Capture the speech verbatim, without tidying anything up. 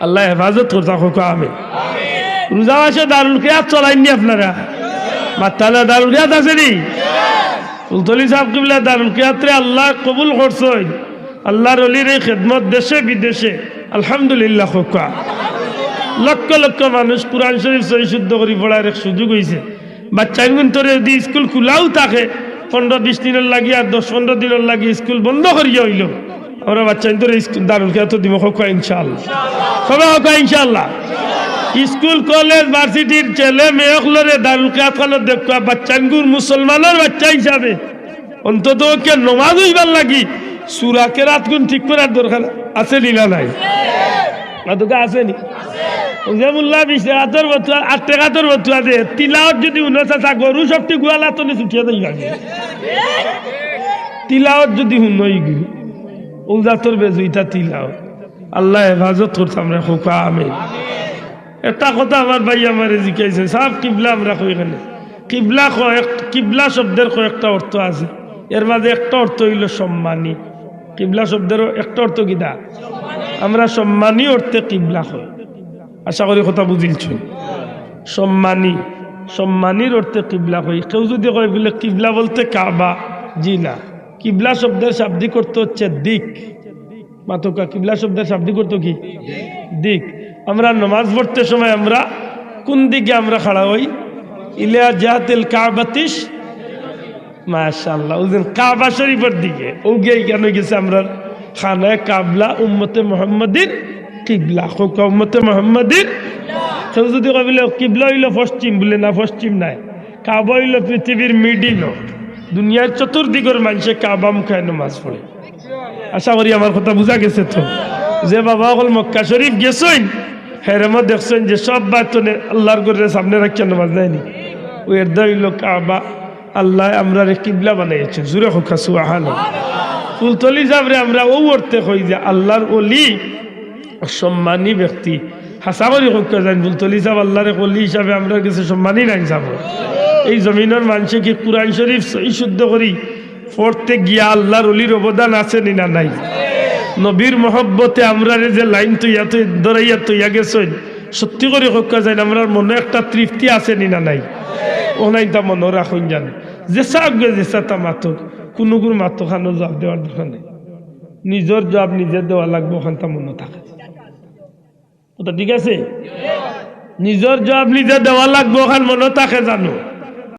আল্লায় হেফাজত করতা, কউক্কা আমিন। রোজা মাসে দারুল কিরাত চলাইননি আপনারা? মাতরা না, দারুল কিরাত আছে নি? ফুলতলি ছাব কিবলা দারুল কিরাতরে আল্লায় কবুল করছইন। আল্লার অলির এই খেদমত দেশে বিদেশে, আলহামদুলিল্লাহ কউক্কা। লক্ষ লক্ষ মানুষ কুরআন শরিফ সহি শুদ্ধ করি পড়ার এক সুযোগ অইছে। বাচ্চাইনগুইন্তরে যুদি স্কুল খুলাও থাকে, পনরো বিশ দিনর লাগি আর দশ পনরো দিনর লাগি স্কুল বন্ধ করিয়া অইলো, আমরা বাচ্চাইন্তরে স্কুল দারুল কিরাতো দিমু, কউক্কা ইনশাআল্লাহ। কউক্কা ইনশাআল্লাহ। স্কুল, কলেজ, ভার্সিটির ছেলে মেয়ে অকলরে দারুল কিরাত খানো দেখউক্কা, বাচ্চাইনগুর মুসলমানর বাচ্চা হিসাবে অন্তত পক্ষে নমাজ অইবার লাগি সুরা কেরাতগুন ঠিক করার দরকার আছে নি না নাই? মাতউক্কা আছে নি? অউ যে মোল্লা বিশ টেকাতর ফতুয়া, আট টেকাতর ফতুয়া দে, তিলাওত যুদি হুনো চাচা, গরু সবটি গুয়ালাত থনে ছুটিয়া যাইবা। তিলাওত যুদি হুনো ইগু, অউ জাতর বেজুইতা তিলাওত। আল্লায় হেফাজত করতা আমরারে, কউক্কা আমিন। একটা কথা আমার ভাই আমারে জিকাইছে, ছাব কিবলা আমরা কই কেনে? কিবলা কয়-, কিবলা শব্দের কয়েকটা অর্থ আছে, এর মাঝে একটা অর্থ অইলো সম্মানী। কিবলা শব্দের একটা অর্থ কিতা? আমরা সম্মানী অর্থে কিবলা কই। আশা করি কথা বুঝিলছইন। সম্মানী, সম্মানীর অর্থে কিবলা কই। কেউ যুদি কয় বুলে কিবলা বলতে কাবা, জি না। কিবলা শব্দের শাব্দিক অর্থ অইছে দিক। মাতউক্কা, কিবলা শব্দের শাব্দিক অর্থ কি? দিক। আমরা নমাজ পড়তে সময় আমরা কুন দিকে আমরা খাড়া অই? ইলা জিহাতিল কাবাতিশ, মাশাআল্লাহ, অউ যে কাবা শরিফর দিকে, অউ গিয়া ইখান অইগেছে আমরার খানায়ে কাবলা, উম্মতে মুহাম্মাদির কিবলা। কউক্কা উম্মতে মুহাম্মাদির। কেউ যুদি কয় বুলে কিবলা অইলো পশ্চিম, বুলে না, পশ্চিম নায়। কাবা অইলো পৃথিবীর মিডিলো। দুনিয়ার চতুর্দিকর মানষে কাবা মুখায় নমাজ পড়ে। আশা করি আমার কথা বুঝা গেছে তো। যে বাবা অকল মক্কা শরিফ গেছইন, হেরেনও দেখছইন যে সব বায়তনে আল্লার ঘররে সামনে রাখিয়া নমাজ নায়নি। অউ এরদায় অইলো কাবা, আল্লায় আমরারে কিবলা বানাইছইন। জুরে কউক্কা সুবহানাল্লাহ। ফুলতলি ছাবরে আমরা অউ অর্থে কই যে আল্লার অলি, সম্মানী ব্যক্তি। হাছা করি কউক্কা যাইন, ফুলতলি ছাব আল্লার এক অলি হিসাবে আমরার গেছে সম্মানী নায়নি ছাব? এই জমিনর মানষে কি কুরআন শরিফ সহি শুদ্ধ করি পড়তে গিয়া আল্লার অলির অবদান আছে নি না নাই? নবীর মহব্বতে আমরারে যে লাইন তৈয়া তৈ-, ধরাইয়া তৈয়া গেছইন, সত্যি করি কউক্কা যাইন, আমরার মনো একটা তৃপ্তি আছে নি না নাই? অউ নাইনতা মনো রাখইন যান। যেছা আগে যেছাতা মাতউক, কুনুগুর মাতো খানো জুয়াব দেওয়ার দরকার নাই। নিজর জুয়াব নিজে দেওয়া লাগবো, অখানতা মনো থাকে। কথা ঠিক আছে? নিজর জুয়াব নিজে দেওয়া লাগবো, অখান মনো থাকে জানো।